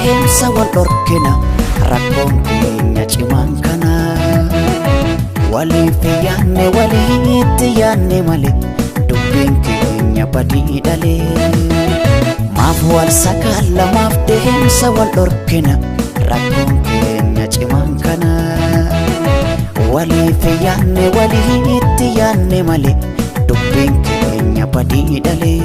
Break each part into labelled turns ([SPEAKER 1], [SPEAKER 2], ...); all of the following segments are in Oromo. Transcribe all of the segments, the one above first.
[SPEAKER 1] deemsa wal dhorkina rakkoon keenya cimaan kana. Waliif yaanne walitti yaanne malee dubbiin keenya badii dhalee. Maaf wal sakaalla maaf deemsa wal dhorkina rakkoon keenya cimaan kana. Waliif yaanne walitti yaanne malee dubbiin keenya badii dhalee.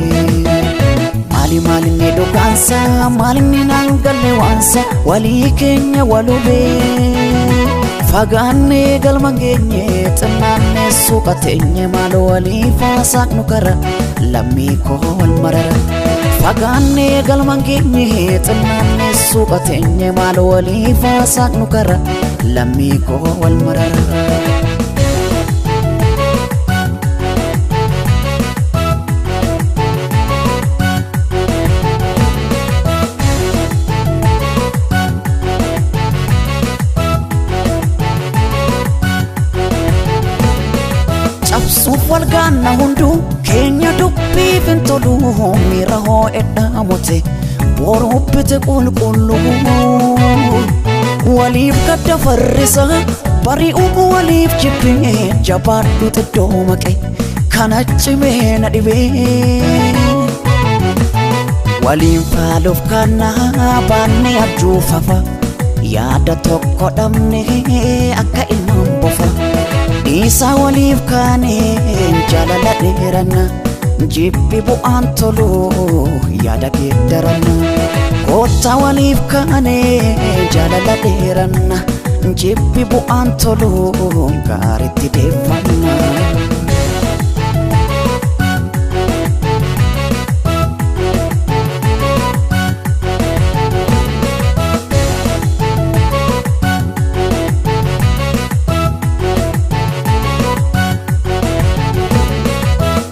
[SPEAKER 1] Maali maalinni dhugaansa maalinni naan galle waansa walii keenya walubee. Fagaannee galma geenye xinnaannee suuqa teenye maal waliif haasa'nu kara lammii koo wal marara. Fagaannee galma geenye xinnaannee suuqa teenye maal waliif haasa'nu kara lammii koo wal marara. Cabsuuf wal gaanna hunduu keenya dubbiif hin tolu miira hoo'edha mute boruubbite qulqulluu. Waliif gadda farrisa bari'uu waliif jibbee jabaadhu xiddoo maqe kana cimee na dhibee. Waliin faaluuf kana baanne abjuufafa yaada tokko dhabne akka ilmaan bofa. Dhiisaa waliif kaaneen jaalala dheeranna jibbi bu'aan tolu yaada geeddaranna. Koottaa waliif kaanee jaalala dheeranna jibbi bu'aan tolu gaariitti deeffanna.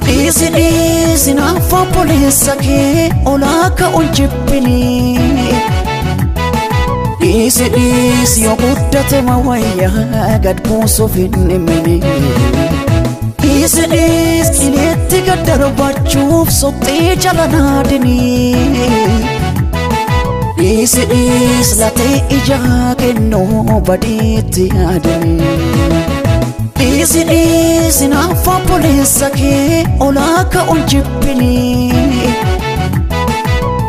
[SPEAKER 1] Dhiisi dhiisi naaf obboleessa kee olaa ka'uun jibbinii. Dhiisi dhiisi yoo guddate mawayyaa gad buusuuf hin dhimmini. Dhiisi dhiisi qileetti gad darbachuuf soxxee jala naadinii. Dhiisi dhiisi latee ijaa kennuu badiitti yaadinii. Dhiisi dhiisi naaf obboleessa kee olaa ka'uun jibbinii.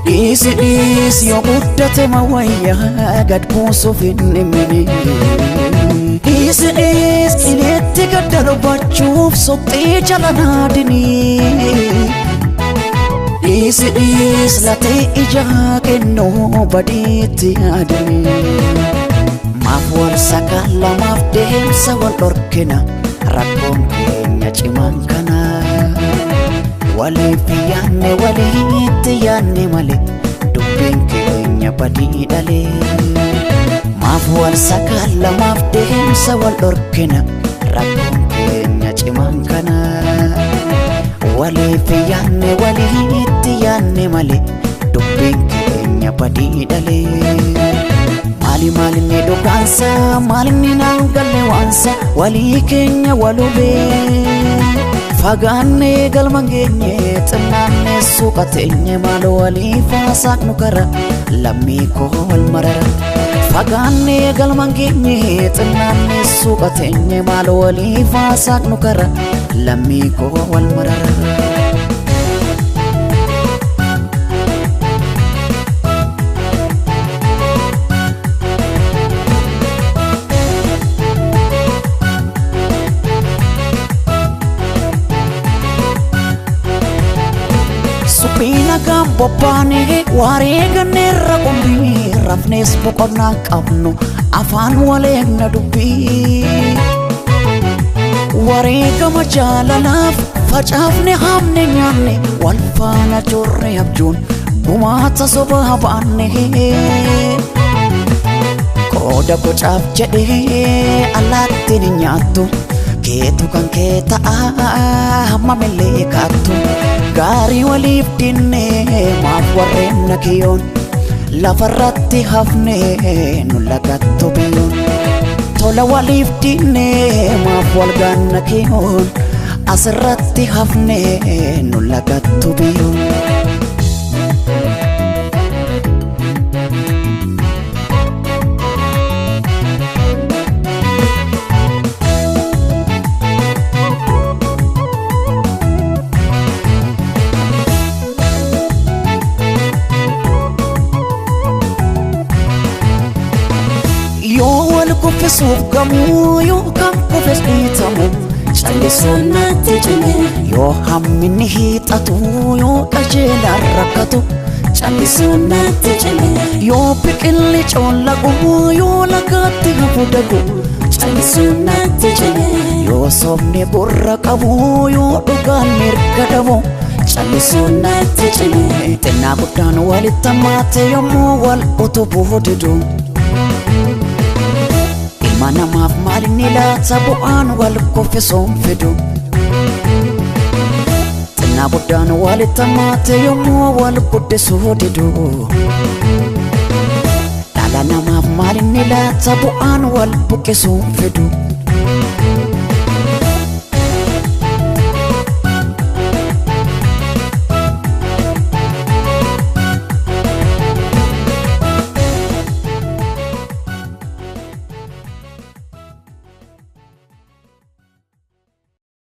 [SPEAKER 1] Dhiisi dhiisi yoo guddate mawayyaa gad buusuuf hin dhimmini. Dhiisi dhiisi qileetti gad darbachuuf soxxee jala naadinii. Dhiisi dhiisi latee ijaa kennuu badiitti yaadinii. Maaf wal sakaalla maaf deemsa wal dhorkina rakkoon keenya cimaan kana. Waliif yaanne walitti yaanne malee dubbiin keenya badii dhalee. Maaf wal sakaalla maaf deemsa wal dhorkina rakkoon keenya cimaan kana. Waliif yaanne walitti yaanne malee dubbiin keenya badii dhalee. Maali maalinni dhugaansa maalinni naan galle waansa walii keenya walubee. Fagaannee galma geenye xinnaannee suuqa teenye maal waliif haasa'nu kara lammii koo wal marara. Fagaannee galma geenye xinnaannee suuqa teenye maal waliif haasa'nu kara lammii koo wal marara. Suphiina gambobbaane wareeganneerra qumbii rafnees boqonnaa qabnu afaan waleegna dubbii. Wareegama jaalalaaf facaafne haamne nyaanne wal faana joorre abjuun gumaata sobaa baanne. Qooda bocaaf jedhee allaattiin hin nyaattu keetu kan kee ta'a hammamillee kaattu. Gaarii waliif dinne maaf warreen na kiyyoon lafarratti hafne nu lagattu biyyoon. Tola waliif dinne maaf wal gaanna kiyyoon asirratti hafne nu lagattu biyyoon. kuffisuuf gamuu yoo kan kufes dhiitamu callisuun
[SPEAKER 2] natti cime.
[SPEAKER 1] Yoo hamminni hiixatu yoo qajeelaan rakkatu callisuun
[SPEAKER 2] natti cime.
[SPEAKER 1] Yoo biqilli coollagu yoo lagaatti hafu dagu
[SPEAKER 2] callisuun natti cime.
[SPEAKER 1] Yoo sobni gurra qabu yoo dhugaan mirga dhabu callisuun
[SPEAKER 2] natti cime.
[SPEAKER 1] Xinnaa guddaan walitti hammaate yommuu wal utubuu didu. Ilma namaaf maalinni laata bu'aan wal kuffisuun fidu. Xinnaa guddaan walitti hammaate yommuu wal guddisuu didu. Dhala namaaf maalinni laata bu'aan wal buqqisuun fidu.